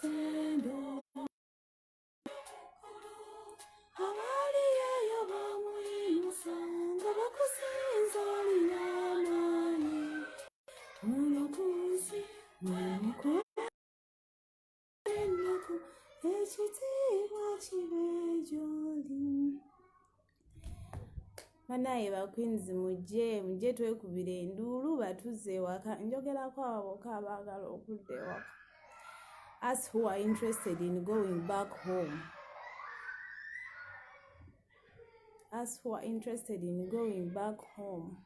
Ettendo abali eyo bamuyimusa nga bakusinza olina amaanyi kuno ku nsi mwemukola ennaku ekitiibwa kibe gy'oli. Banaye ba queens mujje mujje twekubire enduulu batuzze ewaka. Njogerako abo bokka abaagala okudda ewaka, us who are interested in going back home, us who are interested in going back home.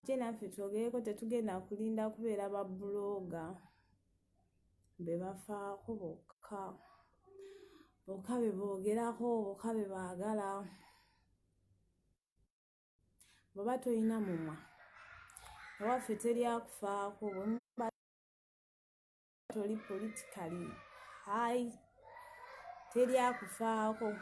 Mujje naffe twogereko, tetugenda kulinda kubeera ba blogger be bafaako bokka bokka be boogerako bokka be baagala. Bw'oba tolina mumwa ewaffe teri akufaako, bwe toli politically high teri akufaako.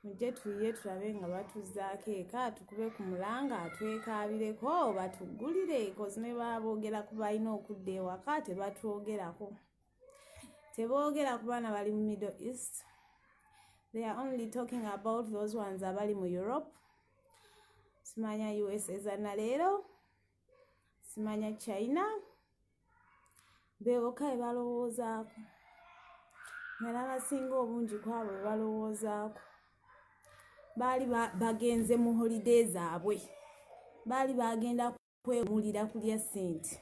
Mujje tuyiye tulabe nga batuzzaako eka, tukube ku mulanga twekaabireko batuggulire, 'cause ne baba boogera ku balina okudda ewaka tebatwogerako, teboogera ku baana bali mu Middle East. They are only talking about those ones abali mu Europe, simanya US ezanaleero, simanya China, be bokka be balowoozaako, nga n'abasinga obungi ku abo be balowoozaako baali bagenze mu holiday zaabwe, baali bagenda kwewummulira kulya ssente.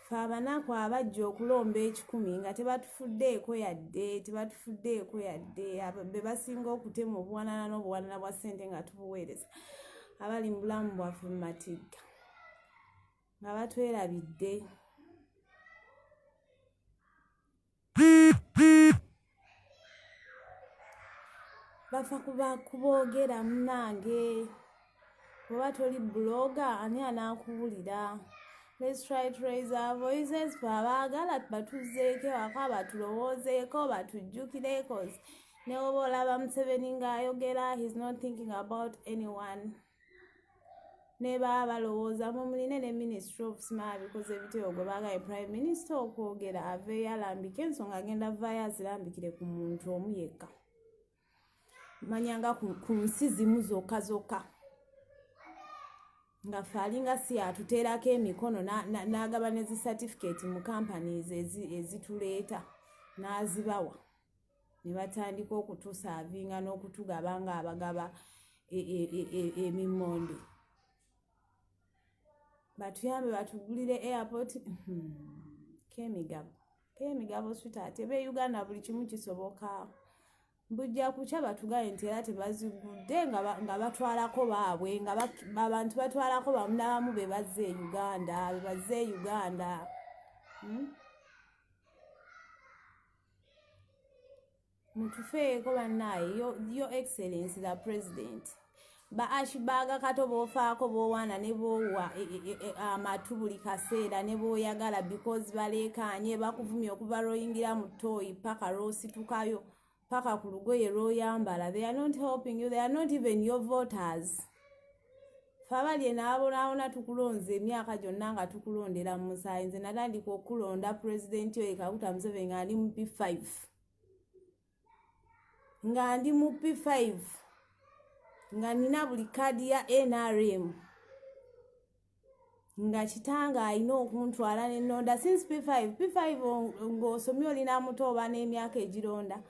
Ffe abanaku abajja okulomba ekikumi nga tebatufuddeeko yadde, tebatufuddeeko yadde, be basinga okutema obuwanana n'obuwanana bwa ssente nga tubuweereza abali mu bulamu bwaffe mu matigga nga batwerabidde. Bafa kuboogera munnange, bw'oba toli blogger ani anaakuwulira? Let's try to raise our voices fe abaagala batuzzeeko ewaka, batulowoozeeko, batujjukire, 'cause ne bw'oba olaba Museveni ng'ayogera, he's not thinking about anyone. Ne baba balowooza mwe muline ne Ministry of Smart bikoze ebitebo gwe baagaye Prime Minister okwogera aveeyo alambike ensonga, agenda vaayo azirambikire ku muntu omu yekka, manyanga ku nsi zimu zokka zokka, nga ffe alinga si atuteerako emikono n'agaba ne zi certificate mu companies ezituleeta n'azibawa ne batandika okutusaavinga n'okutugaba ng'abagaba emimmonde. Batuyambe batugulire airport kemigabo kemigabo sweetheart, ebe Uganda buli kimu kisoboka. Bujja kukya batugaye nti era tebazigudde nga batwalako baabwe, nga abantu batwalako bamu n'abamu be bazze e Uganda, be bazze e Uganda. Mutufeeko bannaaye, your excellency the president, ba ashibaaga kato b'ofaako b'owaana ne b'owa amatu buli kaseera ne b'oyagala, because baleekaanye bakuvumye okuva lw'oyingira mu ttooyi paka lw'ositukayo paka ku lugoye lw'oyambala. They are not helping you, they are not even your voters. Ffe abali eno abonaabona tukulonze emyaka gyonna nga tukulondera mu musaayi. Nze natandika okulonda pulezidenti oyo Kaguta Museveni nga ndi mu P5, nga ndi mu P5, nga nina buli kaadi ya NRM, nga kitange alina okuntwala nenonda since P5. P5 ng'osomye olina muto oba n'emyaka egironda,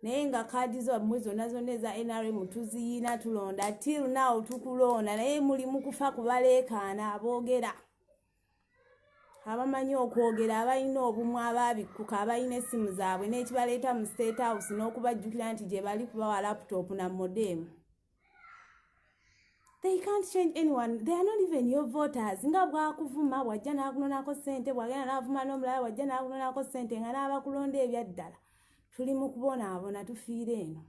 naye nga kaadi zammwe zonna zonna eza NRM tuziyina, tulonda till now tukulonda, naye muli mu kufa kubaleekaana aboogera abamanyi okwogera abalina obumwa abaabikkuka abalina essimu zaabwe n'ekibaleeta mu State House n'okubajjukira nti gye bali kubawa laptop na modem. They can't change anyone, they are not even your voters. Nga bwakuvuma bwajja n'akunonako ssente, bwagenda n'avuma n'omulala bwajja n'akunonako ssente, nga n'abakulonda ebyaddala tuli mu kubonaabona tufiire eno.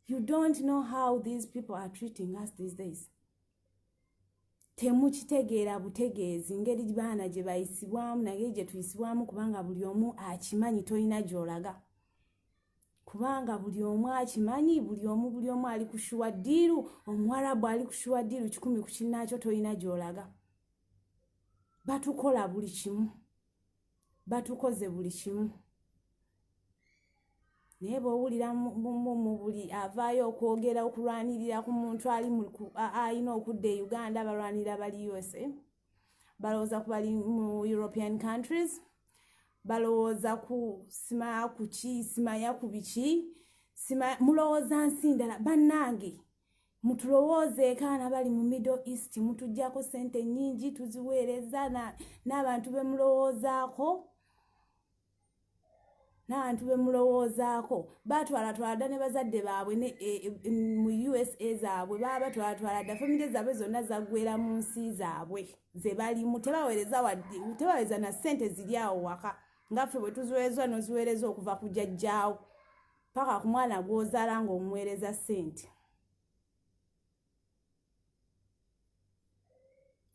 You don't know how these people are treating us these days. Temukitegeera butegeezi ngeri baana gye bayisibwamu nangeri gye tuyisibwamu, kubanga buli omu akimanyi tolina gy'olaga, kubanga buli omu akimanyi, buli omu buli omu ali ku sure deal. Omuwarabu ali ku sure deal 100 ku kinnaakyo, tolina gy'olaga. Batukola buli kimu, batukoze buli kimu. Naye bw'owulira mu buli avaayo okwogera okulwanirira ku muntu alina okudda e Uganda, balwanirira bali USA, balowooza ku bali mu European countries, balowooza ku simaya ku ki, simaya ku biki, mulowooza nsi ndala. Bannange, mutulowoozeeko abali mu Middle East. Mutuggyako ssente nnyingi, tuziweereza n'abantu be mulowoozaako, n'abantu be mulowoozaako batwalatwala dda ne bazadde baabwe mu USA zaabwe, baba batwalatwala dda famire zaabwe zonna, zaggwera mu nsi zaabwe ze balimu. Tebaweereza wadde, tebaweereza na ssente ziri awo waka nga ffe bwe tuziweereza, n'oziweereza okuva ku jjajjaawo paka ku mwana gw'ozaala ng'omuweereza ssente.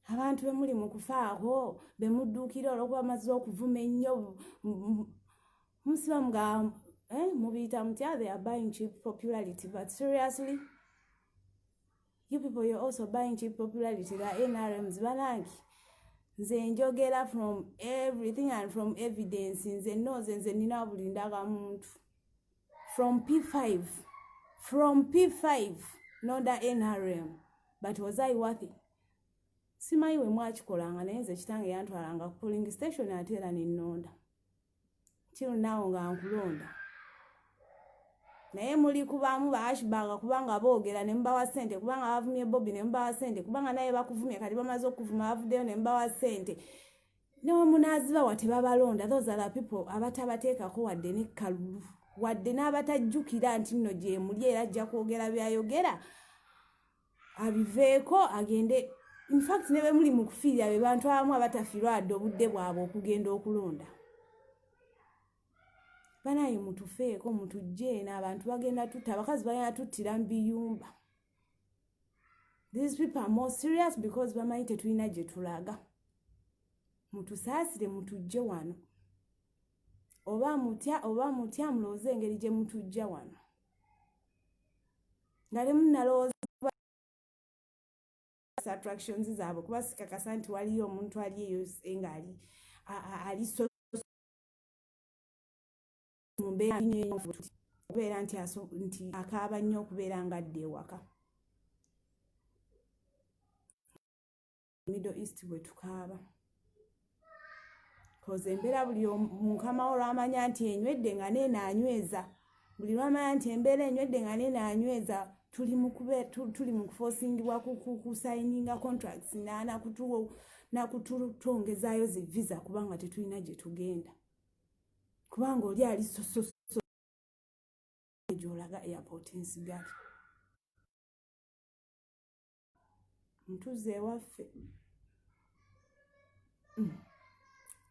Abantu be muli mu kufaako, be mudduukira olw'okuba bamaze okuvuma ennyo, musiba nga mubiyita mutya? They are buying cheap popularity. But seriously, you people, you're also buying cheap popularity, the NRMs. Banange, nze njogera from everything and from evidence. Nze noze, nze nina buli ndagamuntu from P5, from P5 nonda NRM. But was I worthy? Simanyi we mwakikolanga, naye nze kitange yantwalanga ku polling station, ate era nennonda till now nga nkulonda. Naye muli kubamu ba Ashburg kubanga boogera ne mubawa ssente, kubanga bavumye Bobi ne mubawa ssente, kubanga naye bakuvumye, kati bamaze okuvuma, bavuddeyo ne mubawa ssente. Newe munaazibawa, tebabalonda. Those are the people abatabateekako wadde nekkalulu, wadde n'abatajjukira nti nno gyemuli, era ajja kwogera byayogera abiveeko agende. Infact, ne bwe muli mu kufiirira, be bantu abamu abatafiirwa wadde obudde bwabwe okugenda okulonda. Banaye, mutufeeko, mutujje eno. Abantu bagenda tutta, abakazi bagenda tuttira mu biyumba. These people are more serious because bamanyi tetulina gye tulaga. Mutusaasire, mutujje wano. Oba mutya, oba mutya, mulowooze engeri gye mutujja wano nga temunnalowooza attractions zaabwe, kuba sikakasa nti waliyo omuntu ali eyo nga ali so mu mbeera okubeera nti akaaba nnyo okubeera nga adda ewaka Middle East bwe tukaaba. Koze embeera buli mukama wo lwamanya nti enywedde nga neeno anyweza, buli lwamanya nti embeera enywedde nga neeno anyweza. Tuli mu kuforcingibwa kusigninga contracts nakututongezaayo zi visa, kubanga tetulina gye tugenda, kubanga oli ali sososo gy'olaga airport nsigale. Mutuze ewaffe,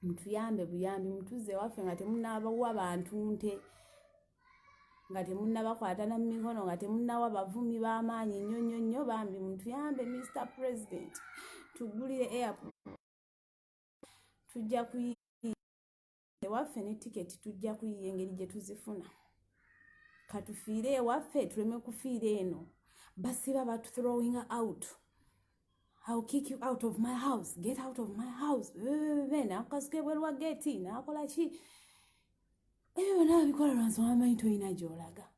mutuyambe buyambi, mutuze ewaffe nga temunaabawa bantu nte, nga temunnabakwata na mikono, nga temunnawa bavumi b'amaanyi nnyo nnyo nnyo. Bambi mutuyambe, Mr President, tuggulire airport, tujja kuyi ewaffe ne tiketi, tujja kuyiya engeri gye tuzifuna. Katufiire ewaffe, tuleme kufiira eno. Basiba batuthrowing out. "I'll kick you out of my house, get out of my house." Nakukasuka ebweru wa geeti, nakola ki, ebyo byonna babikola lwansonga bamanyi tolina gy'olaga.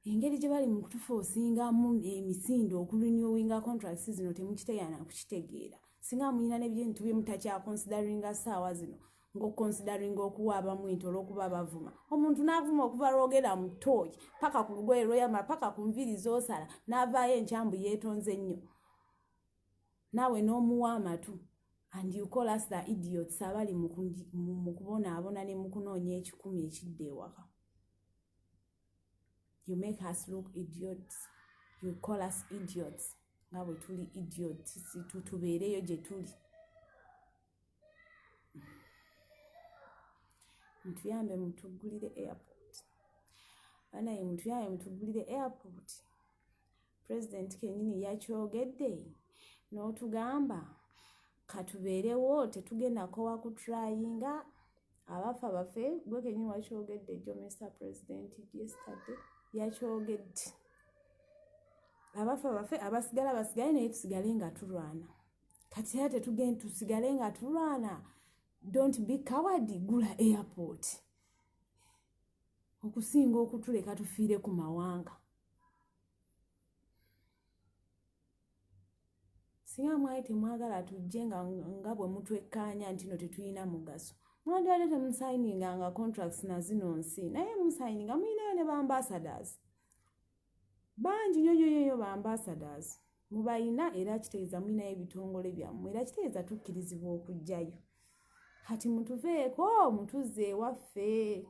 Engeri gye bali mu kutuforcingamu emisinde okurenewinga contracts zino, temukitegeera nakukitegeera. Singa muyina nebintu bye mutakyaconsideringa ssaawa zino, ng'okuconsideringa okuwa abamu nti olw'okuba bavuma omuntu, n'avuma okuva lwogera mu ttooyi paka ku lugoye lweyambala, paka ku nviiri z'osala, n'avaayo enkyambu yeetonze nnyo, naawe n'omuwa amatu, and you call us the idiots abali mu kubonaabona ne mu kunoonya 1,000 ekidda ewaka. You make us look idiots, you call us idiots nga bwe tuli idiots. Tubeereyo gye tuli. Mutuyambe, mutuggulire airport. Banaye, mutuyambe, mutuggulire airport. President kenyini yakyogedde n'otugamba katubeerewo, tetugenda kowa kutryinga. Abafa bafe, gwe kenyini wakyogedde jjo, Mr President, yesterday yakyogedde. Abafa bafe, abasigala basigale, naye tusigale nga tulwana. Kati era tetugenda tusigale nga tulwana. Don't be coward, gula airport okusinga okutuleka tufiire ku mawanga. Singa mwali temwagala tujje nga bwe mutwekkaanya nti no tetulina mugaso, mwandibadde temusayininganga contracts na zino nsi, naye musayininga. Mulinayo ne ba ambassadors bangi nnyo nnyo nnyo, ba ambassadors mubayina, era kitegeeza mulinayo ebitongole byammwe, era kitegeeza tukkirizibwa okujjayo. Kati mutuveeko, mutuzze ewaffe.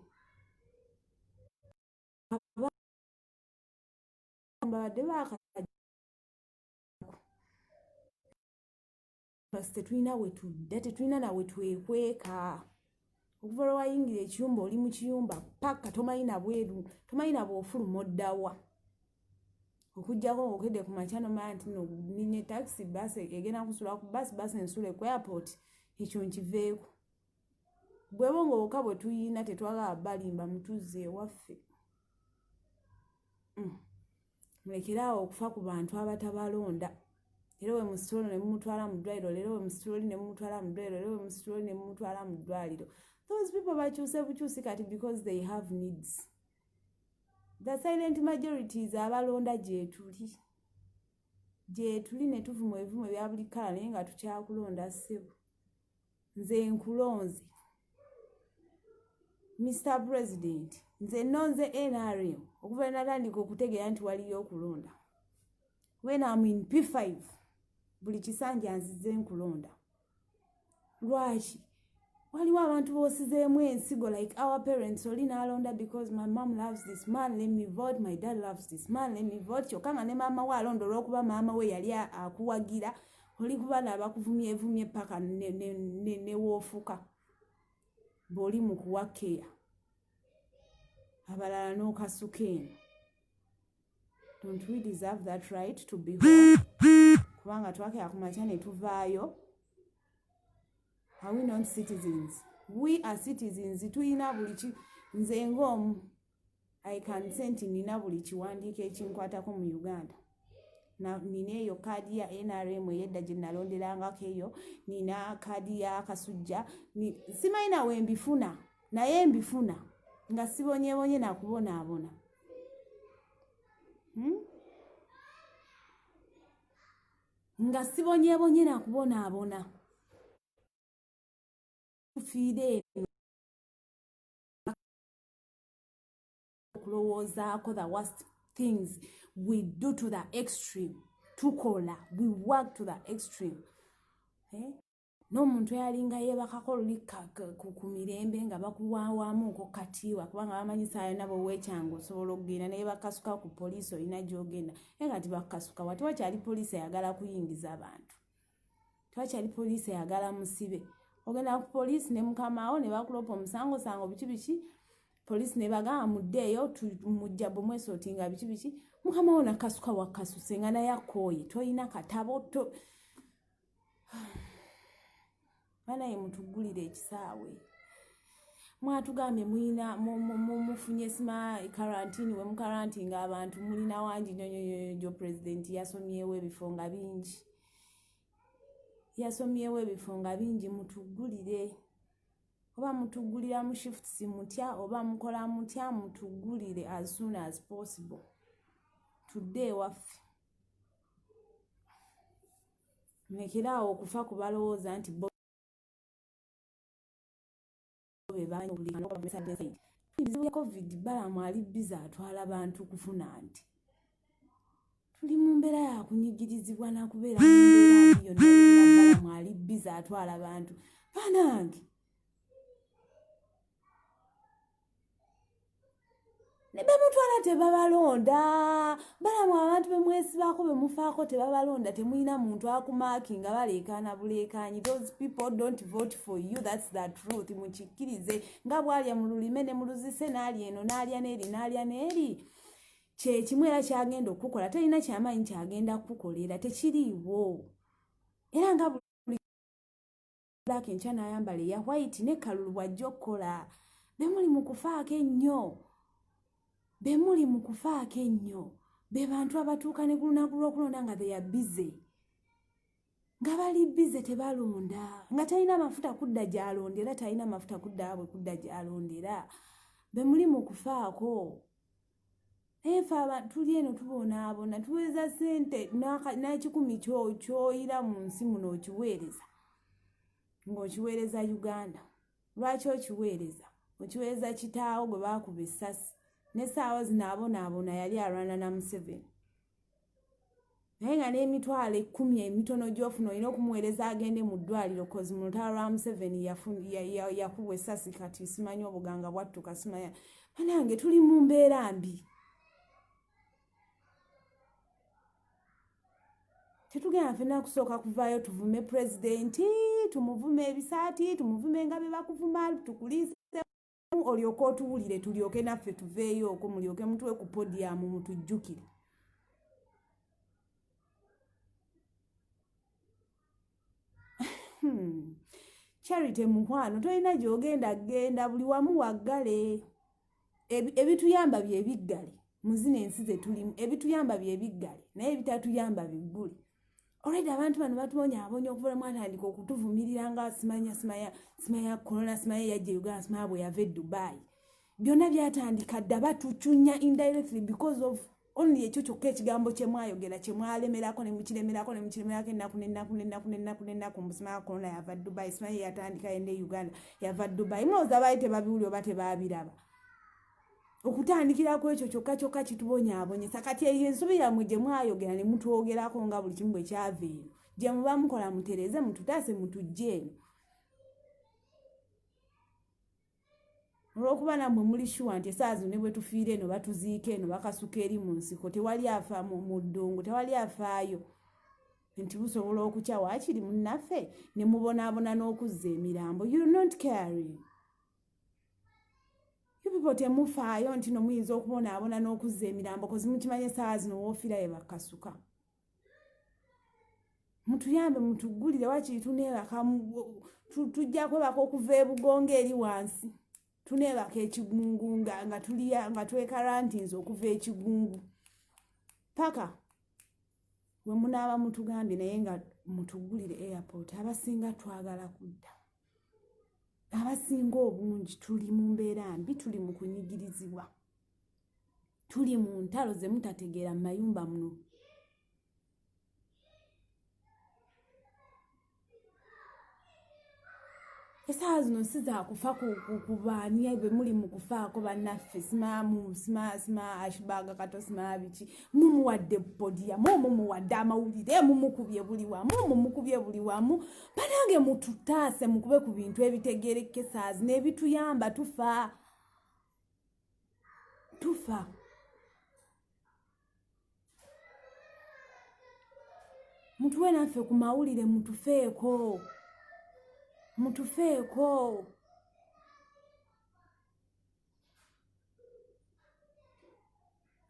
Babadde baaka tetulina we tudda, tetulina nawe twekweka. Okuva lwe wayingira ekiyumba, oli mu kiyumba paka tomanyi na bweru, tomanyi na bw'ofuluma oddawa, okuggyako ng'okedde ku makya nomanya nti no ninye taxi, basi egenda kusula ku basi, basi ensule ku airport. Ekyo nkiveeko. Bwebo ng'obuka bwe tuyina, tetwagala balimba, mutuzze ewaffe. Mulekere awo okufa ku bantu abatabalonda. Era we musitolo ne mumutwala mu ddwaliro, leero we musitoli ne mumutwala mu ddwaliro, leero we musitoli ne mumutwala mu ddwaliro. Those people bakyuse bukyusi kati because they have needs. The silent majorities abalonda gyetuli, gyetuli ne tuvuma ebivumo ebya buli kala, naye nga tukyakulonda. Ssebo, nze nkulonze, Mr President. Nze nonze NRM okuva natandika okutegeera nti waliyo okulonda. When am in P5, buli kisanja nzize nkulonda. Lwaki waliwo abantu b'osizeemu ensigo like our parents? Oli n'alonda because my mom loves this man, let me vote. My dad loves this man, let me vote. Kyokka nga ne maama we alonda olw'okuba maama we yali akuwagira. Oli kubaana abakuvumyevumye paka ne woofuka bw'oli mu kuwa keya abalala n'okasuka eno. Don't we deserve that right to be home? Kubanga twakera ku makya ne tuvaayo. Are we not citizens? We are citizens. Tulina buli ki. Nze ng'omu, I can say nti nina buli kiwandiiko ekinkwatako mu Uganda. Nina eyo kaadi ya NRM ey'edda gye nalonderangako eyo, nina kaadi ya kasujja. Simanyi nawe mbifuna, naye mbifuna nga sibonyebonye nakubonaabona, Nga sibonyebonye nakubonaabona. Tufiire eno okulowoozaako. The worst things we do to the extreme, tukola, we work to the extreme, eh? N'omuntu eyalinga yeebakako luli ku mirembe nga bakuwaawamuuko katiibwa, kubanga bamanyi saa yonna bweweekyanga osobola okugenda, naye bakasuka ku poliisi olina gy'ogenda. Naye kati bakasuka wa? Tewakyali poliisi eyagala kuyingiza abantu, tewakyali poliisi eyagala musibe. Ogenda ku poliisi ne mukamaawo ne bakulopa omusango sango biki biki, poliisi ne bagamba muddeeyo, mujja bwe mwesootinga biki biki. Mukamawo nakasuka wakasuse nga naye akooye, tolina katabo to. Banaye, mutuggulire ekisaawe. Mwatugambye mulina, mufunye sima karantini, we mukarantinga abantu mulina wangi nyonyonyojo. Pulezidenti yasomyewo ebifo nga bingi, yasomyewo ebifo nga bingi. Mutuggulire, oba mutuggulira mu shifts mutya, oba mukola mutya, mutuggulire as soon as possible, tudde ewaffe. Mulekere awo okufa ku balowooza nti bo bebizibu ya COVID. Balamu ali busy atwala bantu kufuna nti tuli mu mbeera yakunyigirizibwa nakubeera mu mbeera yonna yonna. Balamu ali busy atwala bantu. Banange, ne bemutwala tebabalonda. Balamu, abantu bemwesibako, bemufaako tebabalonda. Temulina muntu akumaaki nga baleekaana buleekaanyi. Those people don't vote for you, that's the truth. Mukikkirize nga bwalya mu lulime ne mu luzise, n'alya eno, n'alya n'eri, n'alya n'eri, kyekimu era kyagenda okukola. Talina kyamaanyi kyagenda kukukolera, tekiriiwo. Era nga black enkya n'ayambala eya white, ne kalulu bw'ajja okukola. Bemuli mu kufaako ennyo, bemuli mu kufaako ennyo, be bantu abatuuka ne ku lunaku lw'okulonda nga they are busy. Nga bali bize tebalonda, nga talina mafuta kudda gy'alondera, talina mafuta kudda abwe kudda gy'alondera. Be muli mu kufaako. Naye ffe tuli eno tubonaabona, tuweereza ssente n'ekikumi ky'oyira mu nsi muno okiweereza. Ng'okiweereza Uganda. Lwaki okiweereza? Okiweereza kitaawo gwe baakuba essasi. N'essaawa zino abonaabona yali alwana na Museveni. Naye nga n'emitwalo 10 emitono gy'ofuna olina okumuweereza agende mu ddwaliro kozi mu lutalo lwa Museveni yakubwa essasi kati simanyi obuganga bwattuka simanya. Bannange tuli mu mbeera mbi. Tetugenda ffenna kusooka kuvaayo tuvume pulezidenti, tumuvume ebisaati, tumuvume nga bye bakuvuma, tukuliise olyoke otuwulire tulyoke naffe tuveeyo okwo mulyoke mutuwe ku podiyamu mutujjukire. Charity mukwano tolina gy'ogenda genda buli wamu waggale. Ebituyamba bye biggale mu zino ensi ze tulimu, ebituyamba bye biggale naye ebitatuyamba biggule. Already abantu bano batubonyaabonya okuva lwe mwatandika okutuvumirira nga simanya simanya simanya corona simanya yajja Uganda simanya bwe yava e Dubai. Byonna byatandika dda batucunya indirectly because of only ekyo kyokka ekigambo kye mwayogera kye mwalemerako ne mukiremerako ne mukiremerako ennaku n'ennaku n'ennaku n'ennaku n'ennaku mbu simanya corona yava Dubai simanya yatandika yenda e Uganda yava Dubai. Mulowooza baali tebabiwulira oba tebaabiraba? Okutandikira ku ekyo kyokka kyokka kitubonyaabonyesa. Kati eyo ensobi yammwe gye mwayogera ne mutwogerako nga buli kimu bwe kyava eno gye muba mukola mutereeze mututaase mutujje eno. Olw'okuba nammwe muli sure nti essaawa zino ne bwe tufiira eno batuziika eno bakasuka eri mu nsiko tewali afa mu ddungu tewali afaayo nti busobola okukya waakiri munnaffe ne mubonaabona n'okuzza emirambo. You not caring. You people temufaayo nti no muyinza okubonaabona n'okuzza emirambo kozi mukimanye essaawa zino woofiira ye bakasuka. Mutuyambe mutuggulire waakiri tuneebaka tujja kwebaka okuva e Bugongo eri wansi. Tuneebaka ekigungu nga tuliya nga twekarantinze okuva ekigungu paka we munaaba mutugambye naye nga mutuggulire airport. Abasinga twagala kudda. Abasinga obungi tuli mu mbeera mbi, tuli mu kunyigirizibwa, tuli mu ntalo ze mutategeera mu mayumba muno. Essaawa zino si za kufa ku baani be muli mu kufaako bannaffe simaamu sima Ashburg Kato sima biki. Mumuwadde podiyamu, mumuwadde amawulire, mumukubye buli wamu, mumukubye buli wamu. Bannange mututaase mukube ku bintu ebitegeerekeka essaawa zino ebituyamba tufa. Tufa. Mutuwe naffe ku mawulire mutufeeko. Mutufeeko.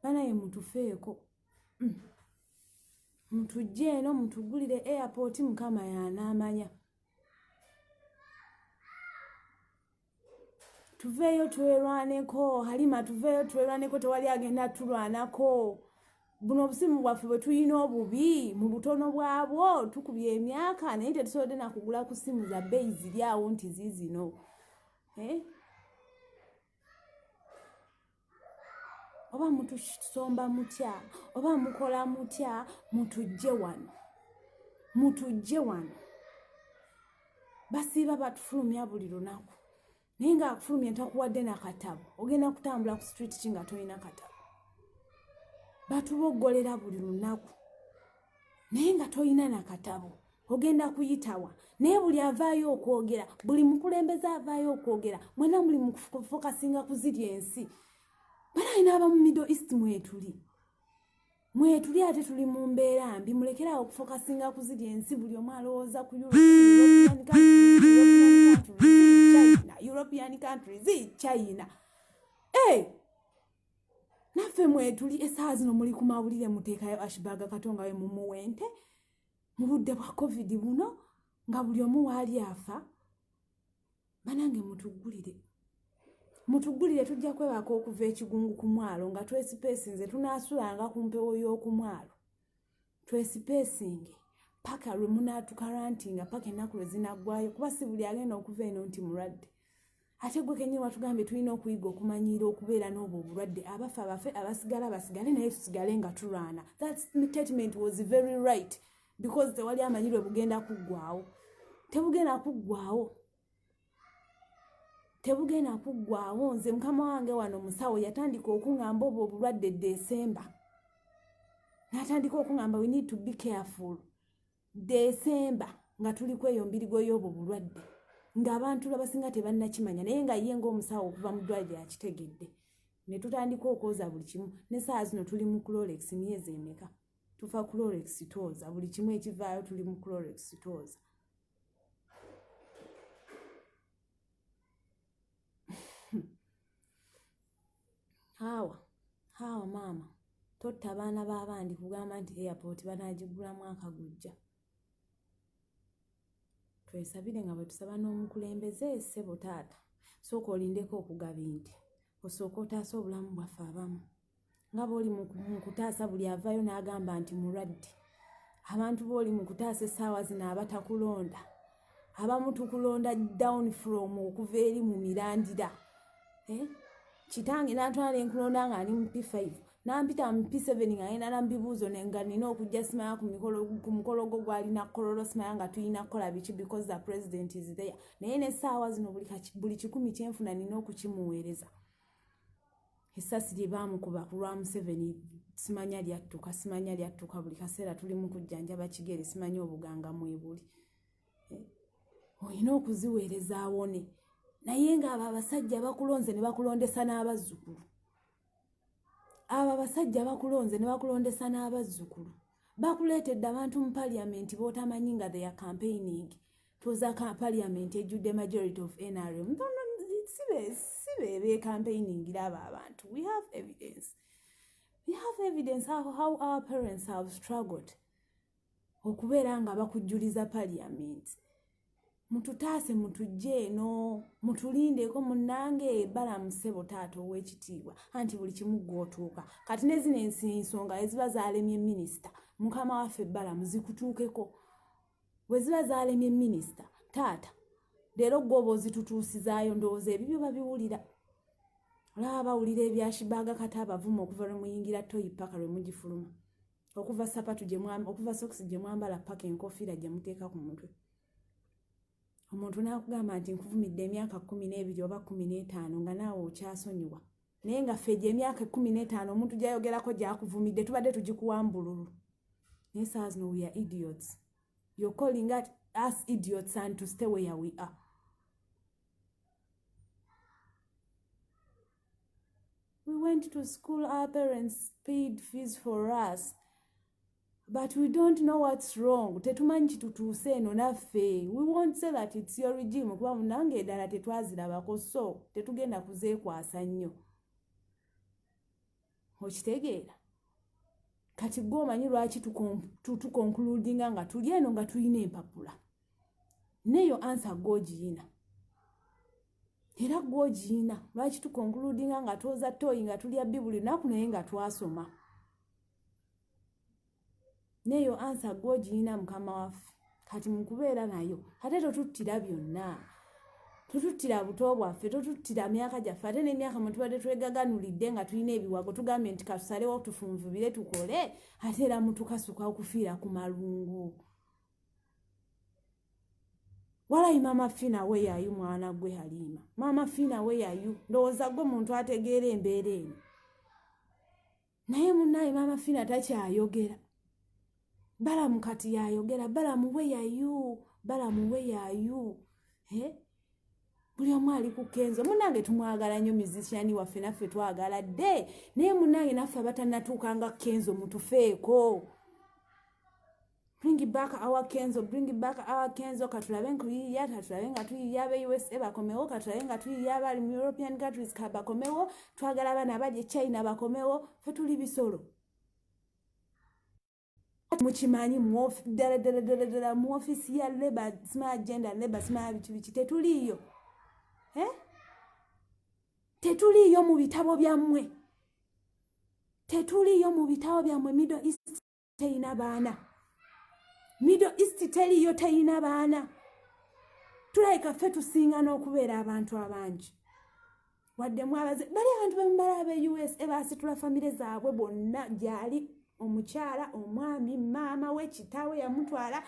Banaye mutufeeko. Mutujje eno mutugulire airport Mukama y'anaamanya. Tuveeyo twerwaneko, Halima tuveeyo twerwaneko, tewali agenda tulwanako. Buno obusimu bwaffe bwe tulina obubi mu butono bwabwo tukubye emyaka naye tetusobodde na kugula ku ssimu za bbeeyi ziri awo nti ziizino. Oba mutusomba mutya oba mukola mutya mutujje wano. Mutujje wano. Basiiba batufulumya buli lunaku. Naye ng'akufulumya ntakuwadde na katabo. Ogenda kutambula ku street ki nga tolina katabo. Batuboggolera buli lunaku. Naye nga tolina na katabo. Ogenda kuyitawa. Naye buli avaayo okwogera, buli mukulembeze avaayo okwogera, mwenna muli mu kufokasinga ku ziri ensi. Banaye n'aba mu Middle East mwetuli. Mwetuli ate tuli mu mbeera mbi, mulekere awo okufokasinga ku ziri ensi, buli omu alowooza ku European countries, China, European countries, China. Naffe mwetuli essaawa zino muli ku mawulire muteekayo Ashburg Kato nga we mumuwente mu budde bwa COVID buno nga buli omu waali afa. Banange mutuggulire. Mutuggulire tujja kwebaka okuva ekigungu ku mwalo nga twesipeesinze tunaasulanga ku mpewo y'oku mwalo. Twesipeesinge. Paka lwe munaatukarantinga, paka ennaku lwe zinaggwayo, kuba si buli agenda okuva eno nti mulwadde. Ate gwe kennyini watugambye tulina okuyiga okumanyiira okubeera n'obwo obulwadde. Abafa bafe, abasigala basigale, naye tusigale nga tulwana. That statement was very right, because tewali amanyi lwe bugenda kuggwawo. Tebugenda kuggwawo, tebugenda kuggwawo. Nze mukama wange wano musawo yatandika okuŋŋamba obwo obulwadde Desemba, n'atandika okuŋŋamba we need to be careful. Desemba nga tuli kweyo mbirigo y'obwo bulwadde, ng'abantu abasinga tebannakimanya, naye nga ye ng'omusawo okuva mu ddwaliro akitegedde. Ne tutandika okwoza buli kimu. Ne saawa zino tuli mu Clorox. Myezi emeka tufa Clorox, twoza buli kimu ekivaayo, tuli mu Clorox twoza. Haawa, haawa, maama, totta abaana b'abandi kugamba nti airport banaagigula mwaka gujja. Twesabire nga bwe tusaba n'omukulembeze. Ssebo taata, sooka olindeko okugaba ente, osooke otaase obulamu bwaffe abamu, nga bw'oli mu kutaasa buli avaayo n'agamba nti mulwadde. Abantu b'oli mu kutaasa essaawa zino abatakulonda, abamu tukulonda down from okuva eri mu mirandira, eh? Kitange n'atwala enkulonda nga ali mu P5, nampita mu P7 nga ngenda na mubibuuzo, nga nina okujja simanya ku mukolo gwo gwalina Kololo, simanya nga tulina kukola biki because the president is there. Naye n'essaawa zino buli 100 kyenfuna nina okukimuweereza. Essasi lye baamukuba ku lwa Museveni simanya lyattuka, simanya lyattuka. Buli kaseera tuli mu kujjanjaba kigere, simanya obuganga mwebuli, eh? Olina okuziweereza awone. Naye ng'abo abasajja bakulonze ne bakulondesa n'abazzukulu, abo abasajja bakulonze ne bakulondesa n'abazzukulu, bakuleetedde abantu mu paliamenti b'otamanyi nga they are campaigning. Tuza paliamenti ejjudde majority of NRM, si be becampaigningira abo abantu. We have evidence, we have evidence how our parents have struggled okubeera nga bakujjuliza paliamenti. Mututaase, mutujje eno, mutulindeko. Munnange Balamu, ssebo taata ow'ekitiibwa, anti buli kimu gw'otuuka kati ne zino ensonga eziba zalemye minisita, mukama waffe Balamu, zikutuukeko. Bwe ziba zalemye minisita, taata, leero gwoba ozitutuusizaayo. Ndowooza ebibyo babiwulira, olaba bawulira ebyashibaaga kati abavuma okuva lwe muyingira toyi paka lwe mugifuluma, okuva sapatu, okuva sokisi gye mwambala paka enkofiira gye muteeka ku mutwe. Omuntu n'akugamba nti nkuvumidde emyaka 12 oba 15, nga naawe okyasonyiwa, naye nga ffe gye emyaka 15 omuntu gyayogerako gyakuvumidde tubadde tugikuwambululu. Naye saa zino we are idiots. You're calling at us idiots and to stay where we are. We went to school, our parents paid fees for us, but we don't know what's wrong. Tetumanyi kitutuuse eno naffe. We won't say that it's your regime, kuba munange eddala tetwazirabako, so tetugenda kuzeekwasa nnyo. Okitegeera? Kati gwe omanyi lwaki tuconcludinga nga tuli eno nga tulina empapula? Neyo answer gwogiyina, era gwogiyina. Lwaki tuconcludinga nga twoza toyi, nga tulya bbi buli lunaku, naye nga twasoma? Neyo answer gwogiyina, mukama waffe. Kati mukubeera nayo ate totuttira byonna, totuttira buto bwaffe, totuttira myaka gyaffe, ate n'emyaka mwe tubadde twegaganulidde nga tulina ebiwago, tugambye nti katusalewo tufunvubire tukole, ate era mutukasuka okufiira ku malungu. Walayi Maama Fina weyayu, mwana gwe Haliima, Maama Fina weyayu. Ndowooza gwe muntu ategeera embeera eno, naye munnaye Maama Fina takyayogera. Balamu kati yayogera. Balamu weyayu, Balamu weyayu. Buli omu ali ku Kenzo. Munange tumwagala nnyo musician waffe, naffe twagala dde, naye munange naffe abatannatuuka nga Kenzo mutufeeko. Bring back our Kenzo, bring back our Kenzo. Katulabe nkuyiya, katulabe nga tuyiya abe USA bakomewo, katulabe nga tuyiya abali mu European countries bakomewo. Twagala abaana abali e China bakomewo. Fe tuli bisolo, mukimanyi ddala ddala ddala ddala mu ofiisi ya labour, sima agenda labour, sima biki biki, tetuliiyo, eh? Tetuliiyo mu bitabo byammwe, tetuliiyo mu bitabo byammwe. Middle East terina baana. Middle East teriyo, teyina baana. Tulabika ffe tusinga n'okubeera abantu abangi. Wadde mwabaze bali abantu bemubala abe USA basitula famire zaabwe bonna, gyali omukyala, omwami, maama we, kitaawe yamutwala.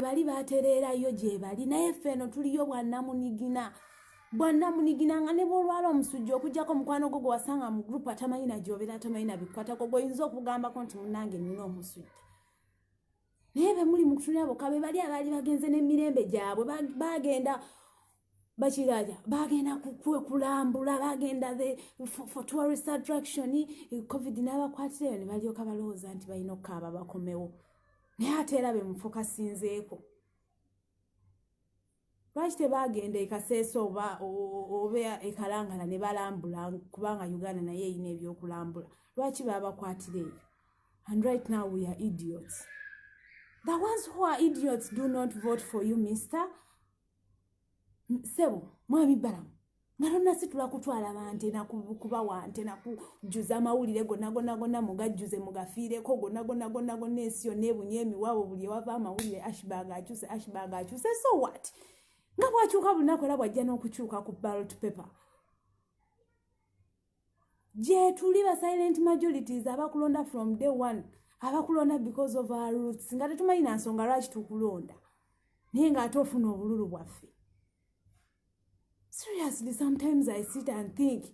Bali batereerayo gye bali, naye ffe eno tuliyo bwannamunigina, bwannamunigina nga ne bw'olwala omusujja okuggyako mukwano gwo gwe wasanga mu group atamanyi na gy'obeera, atamanyi na bikukwatako, gw'oyinza okugambako nti munnange nnina omusujja. Naye be muli mu kutunula bokka be bali abaali bagenze n'emirembe gyabwe, bagenda bakiraja, bagenda kulambula, bagenda for tourist attraction. Covid n'abakwatirayo ne balyoka balowooza nti balina okukaaba bakomewo, naye ate era be mufokasinzeeko. Lwaki tebagenda e Kasese oba e Kalangala ne balambula, kubanga Uganda naye erina ebyokulambula? Lwaki babakwatira eyo? And right now we are idiots. The ones who are idiots do not vote for you, mister. Ssebo mwami Balamu, nga tonnasitula kutwala bante nakubawa nte nakujjuza amawulire gonna gonna gonna, mugajjuze mugafiireko gonna gonna gonna gonna, ensi yonna ebunye emiwaabo, buli ewava amawulire Ashburg akyuse, Ashburg akyuse. So what? Nga bwakyuka buli lunaku, era bwajja n'okukyuka ku ballot paper. Gyetuli ba silent majorities abakulonda from day one, abakulonda because of our roots, nga tetumanyi na nsonga lwaki tukulonda, naye ng'ate ofuna obululu bwaffe. Seriously, sometimes I sit and think,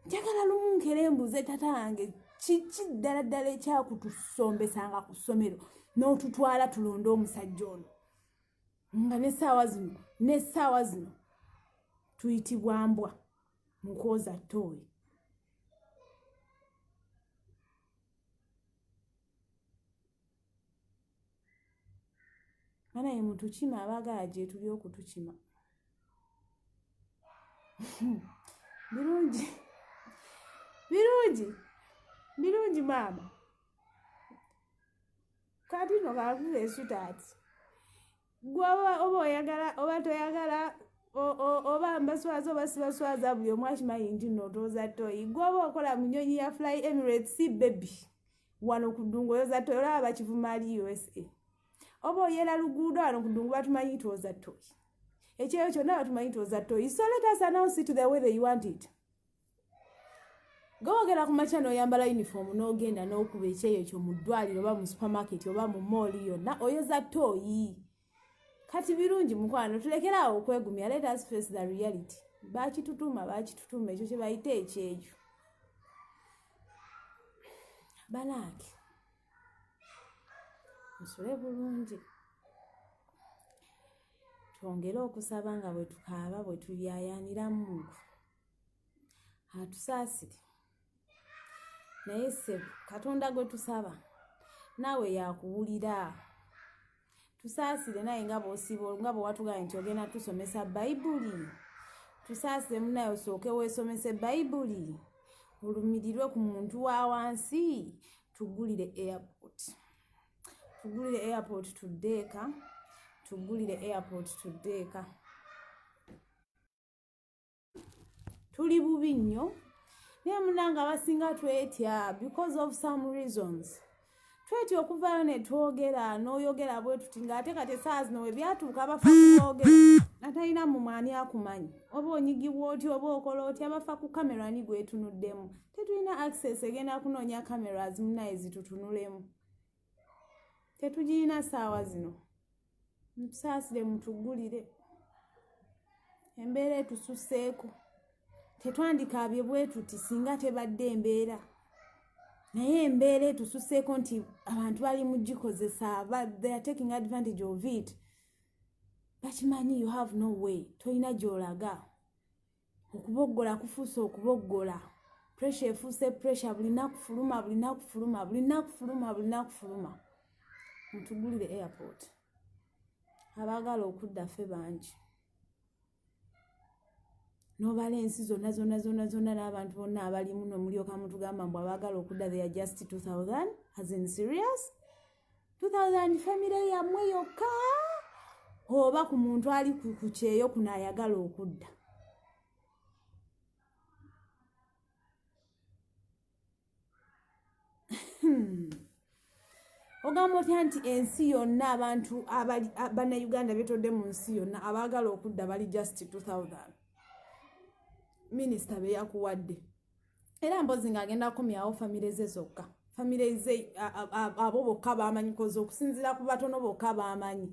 njagala lumu nkere mbuze tata wange, kiki ddala ddala ekyakutusombesanga ku ssomero n'otutwala tulonde omusajja ono, nga n'essaawa zino tuyitibwa mbwa mu kwoza ttooyi? Banaye mutukima, abaagala gyetuli okutukima. Birungi, birungi, birungi maama. Kati no kakuba esutaati gwe, oba oyagala oba toyagala, oba mbaswaza oba sibaswaza, buli omu akimanyi nti nno otwoza toyi. Gwe oba okola mu nnyonyi ya Fly Emirates, baby, wano ku ddungu oyoza toyi. Olaba bakivuma ali USA. Oba oyera luguudo, wano ku ddungu batumanyi twoza toyi. Ekyeyo kyonna batumanyi twoza toyi. So let us announce it the way they want it. Gowogera ku makya n'oyambala uniform n'ogenda n'okuba ekyeyo kyo mu ddwaliro oba mu supermarket oba mu mall yonna, oyoza toyi. Kati birungi mukwano, tulekere awo okwegumya. Let us face the reality. Bakitutuma, bakitutuma, ekyo kye bayita ekyeyo. Banaake musule bulungi, twongere okusaba nga bwe tukaaba, bwe tulyayanira Mungu atusaasire. Naye ssebo Katonda gwe tusaba naawe yakuwulira, tusaasire naye nga bw'osiba, nga bwe watugambye nti ogenda tusomesa Bayibuli. Tusaasire munaye, osooke weesomese Bayibuli, olumirirwe ku muntu wa wansi. Tugulire airport, tugulire airport, tudde eka. Tugulire airport, tudde eka. Tuli bubi nnyo, naye munange abasinga twetya because of some reasons. Twetya okuvaayo ne twogera, n'oyogera bwe tuti ng'ate kati essaawa zino we byatuuka, abafa kuboogera atalina mumwe ani akumanyi, oba onyigibwa otya, oba okola otya, abafa ku kamera ani gwetunuddemu? Tetulina access egenda kunoonya cameras munaye zitutunulemu, tetugirina saawa zino. Mutusaasire, mutugulire, embeera etususeeko. Tetwandikaabye bwe tuti singa tebadde embeera, naye embeera etususeeko nti abantu bali mu gikozesa. They are taking advantage of it. Bakimanyi you have no way, tolina gy'olaga. Okuboggola kufuuse okuboggola, pressure efuuse pressure. Buli naku fuluma, buli naku fuluma, buli naku fuluma, buli naku fuluma. Mutugulire airport, abaagala okudda ffe bangi. N'obala ensi zonna zonna zonna zonna n'abantu bonna abalimu, nomulyoka mutugamba mbu abaagala okudda they are just 2000. As in, serious? 2000 famire yammwe yokka? Oba ku muntu ali ku kyeyo kuno ayagala okudda. Ogamba otya nti ensi yonna abantu bannayuganda betodde mu nsi yonna abaagala okudda bali just 2000 minisita be yakuwadde, era mpozi ng'agenda kukomyawo famire ze zokka, famire ze abo bokka bamanyi, kozi okusinziira ku batono bokka bamanyi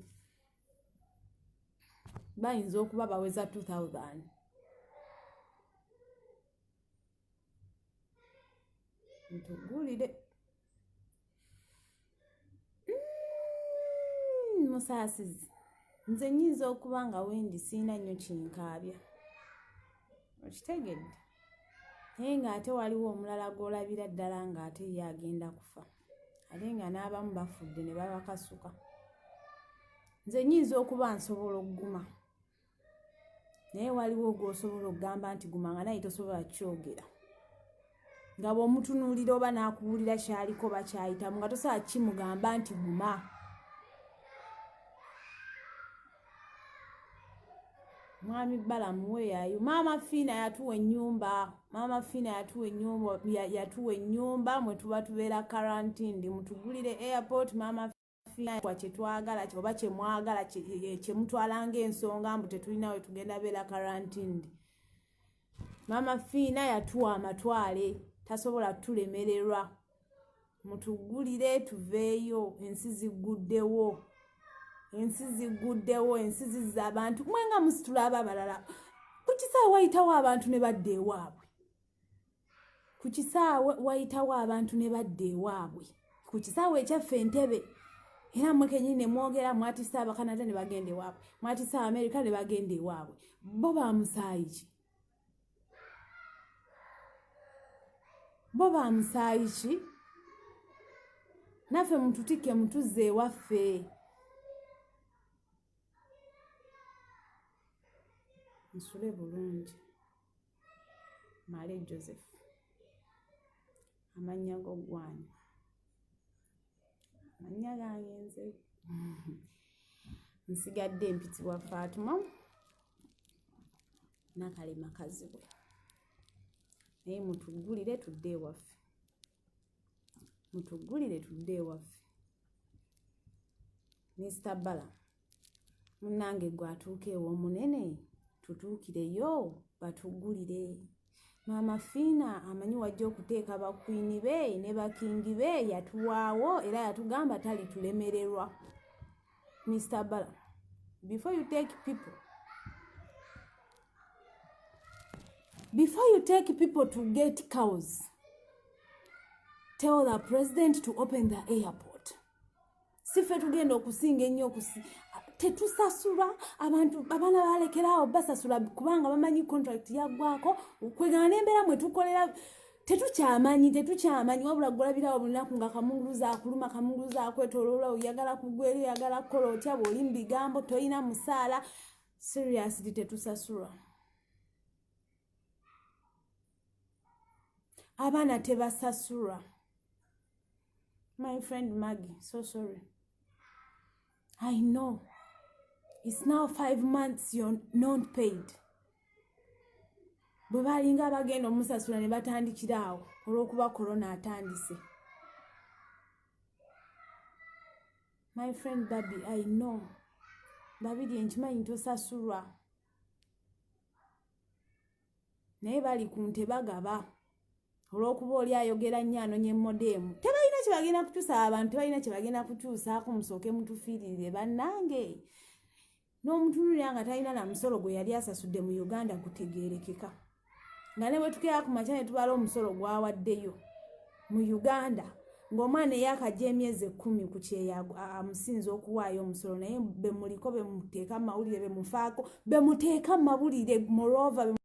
bayinza okuba baweza 2000. Ntugulire musaasizi, nze nnyinza okuba nga wendi sirina nnyo kinkaabya, okitegedde, naye ng'ate waliwo omulala gw'olabira ddala ng'ate ye agenda kufa, ate nga n'abamu bafudde ne babakasuka. Nze nnyinza okuba nsobola okuguma, naye waliwo gw'osobola okugamba nti guma nga naye tosobola kukyogera, nga bw'omutunuulira oba n'akubuulira ky'aliko oba ky'ayitamu nga tosobola kimugamba nti guma. Mwami Balamu weeyayo. Maama Fiina yatuwa ennyumba, Maama Fiina yatuwa ennyumba, yatuwa ennyumba mwe tuba tubeera quarantine, mutugulire airport. Maama Fiina kwa kye twagala oba kye mwagala kye mutwala ng'ensonga mbu tetulina we tugenda beera quarantine. Maama Fiina yatuwa amatwale, tasobola kutulemererwa. Mutugulire tuveeyo, ensi zigguddewo. Ensi zigguddewo, ensi zizza abantu. Mwe nga musitula abo abalala. Ku kisaawe wayitawo abantu ne badda ewaabwe. Ku kisaawe wayitawo abantu ne badda ewaabwe. Ku kisaawe ekyaffe Entebbe. Era mmwe kennyini ne mwogera mwatisse Abakanada ne bagenda ewaabwe, mwatisse Abamerika ne bagenda ewaabwe. Bo ba musaayi ki? Bo ba musaayi ki? Naffe mututikke mutuzze ewaffe. Nsule bulungi. Male Joseph. Amannya go gwani? Amannya gange nze. Nsigadde mpitibwa Fatuma Nakalema Kazibwe. Naye mutuggulire tudde ewaffe. Mutuggulire tudde ewaffe. Mr. Bala, munnange gwe atuuka ew'omunene, tutuukireyo batuggulire. Maama Fiina amanyi wajja okuteeka bakwini be ne bakingi be, yatuwaawo era yatugamba talitulemererwa. Mr. Bala, before you take people, before you take people to get cows, tell the president to open the airport. Si ffe tugenda okusinga ennyo tetusasula abantu, abaana balekeraawo basasula kubanga bamanyi contract yaggwako. Kwegana n'embeera mwe tukolera tetukyamanyi, tetukyamanyi, wabula gwolabirawo buli lunaku nga kamunguluza akuluma, kamunguluza akwetooloola, oyagala kugwera, oyagala kukola otya, bw'oli mu bigambo tolina musaala. Seriously, tetusasulwa, abaana tebasasulwa. My friend Maggie, so sorry. I know it's now 5 months you're not paid. Bwe balinga abagenda omusasula ne batandikira awo olw'okuba korona atandise. My friend Babi, I know Babiri, nkimanyi tosasulwa, naye bali ku nte bagaba olw'okuba oli ayogera nnyo anonye modem. Tebalina kye bagenda kukyusa, abantu tebalina kye bagenda kukyusaako. Musooke mutufiiririre bannange. N'omutunulira nga talina na musolo gwe yali asasudde mu Uganda gutegeerekeka, nga ne bwe tukeera ku makya ne tubala omusolo gwawaddeyo mu Uganda, ng'omwana eyakajja emyezi 10 ku kyeyo amusinza okuwaayo omusolo. Naye bemuliko bemuteeka mu mawulire, bemufaako, bemuteeka mu mawulire, moreover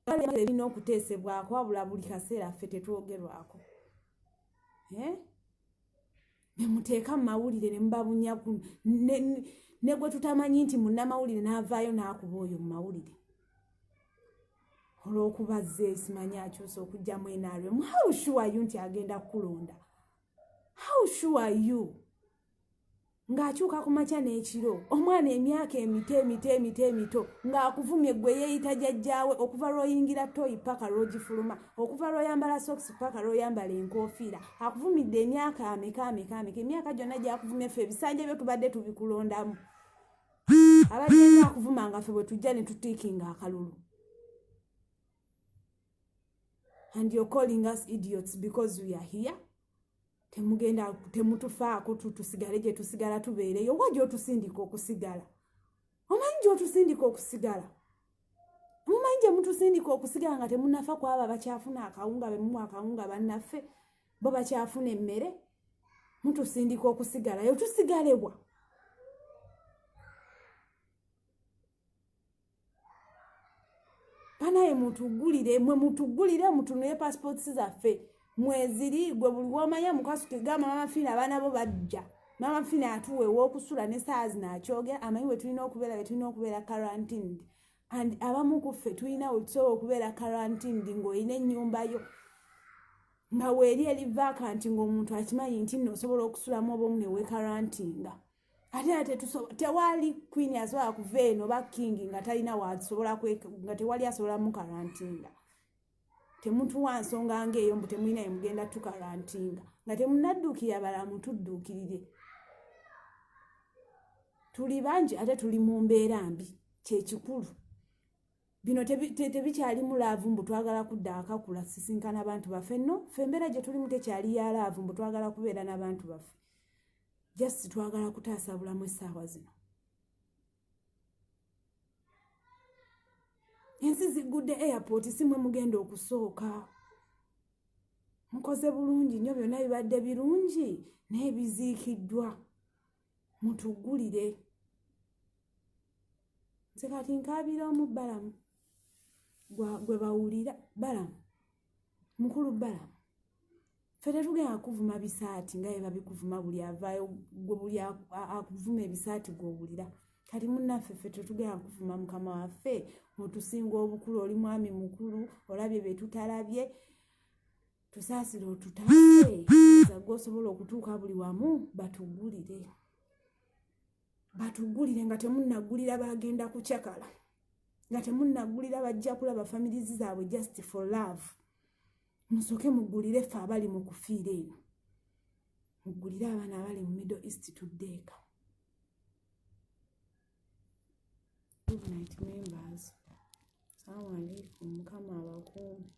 ebirina okuteesebwako, wabula buli kaseera ffe tetwogerwako. Bemuteeka mu mawulire ne mubabunya ne gwe tutamanyi nti munnamawulire n'avaayo n'akuba oyo mu mawulire. Olw'okuba azze simanyi akyusa okujja mu NRM. How sure are you nti agenda kukulonda? How sure are you? Ng'akyuka ku makya n'ekiro, omwana emyaka emito emito emito emito ng'akuvumye gwe yeeyita jjajjaawe okuva lw'oyingira toyi paka lw'ogifuluma, okuva lw'oyambala sokisi paka lw'oyambala enkofiira. Akuvumidde emyaka ameka ameka ameka, emyaka gyonna gy'akuvumye ffe ebisanja byo tubadde tubikulondamu. Abadde ng'akuvuma nga ffe bwe tujja ne tutiikinga akalulu. And you're calling us idiots because we are here. Temugenda temutufaako, tusigale gye tusigala tubeereyo. Wa gy'otusindika okusigala? Omanyi gy'otusindika okusigala? Mumanyi gye mutusindika okusigala nga temunnafa ku abo abakyafuna akawunga, be muwa akawunga bannaffe, bo bakyafuna emmere? Mutusindika okusigalayo, tusigalebwa. Banaye mutugulire, mwe mutugulire, mutunule passports zaffe mweziri. Gwe buli womanya mukasuke gamba Mama Fina abaana bo bajja. Mama Fina atuwa ew'okusula ne saa zino akyogera, amanyi we tulina okubeera, we tulina okubeera quarantined. And abamu ku ffe tulina we tusobola okubeera quarantined ng'olina ennyumba yo nga weeri eri vacant, ng'omuntu akimanyi nti nno osobola okusulamu oba omu ne weekarantinga. Ate ate tewali queen asobola kuva eno oba king nga talina wasobola, nga tewali asobola mukarantinga. Temutuwa nsonga ng'eyo mbu temulina ye mugenda tukarantinga nga temunadduukirira balamu. Tudduukirire, tuli bangi ate tuli mu mbeera mbi. Kyekikulu bino tebikyalimu love mbu twagala kudda akakula sisinkana bantu baffe. Nno ffe embeera gye tulimu tekyali ya love mbu twagala kubeera n'abantu baffe. Just twagala kutaasa bulamu essaawa zino. Ensi ziggudde airport, si mwe mugenda okusooka. Mukoze bulungi nnyo, byonna bibadde birungi naye biziikiddwa. Mutuggulire. Nze kati nkaabira omu, Balamu gwe bawulira. Balamu mukulu, Balamu, ffe tetugenda kuvuma bisaati nga bye babikuvuma. Buli avaayo gwe buli akuvuma ebisaati gw'owulira. Kati munnaffe, ffe tetugenda kuvuma. Mukama waffe, otusinga obukulu, oli mwami mukulu, olabye bye tutalabye. Tusaasire, otutaase gwe osobola okutuuka buli wamu. Batugulire, batugulire nga temunnagulira bagenda kucakala, nga temunnagulira bajja kulaba families zaabwe just for love. Musooke mugulire ffe abali mu kufiira eno, mugulire abaana abali mu Middle East, tuddeeka. Good night members, salaamu aleikum, Mukama abakuume.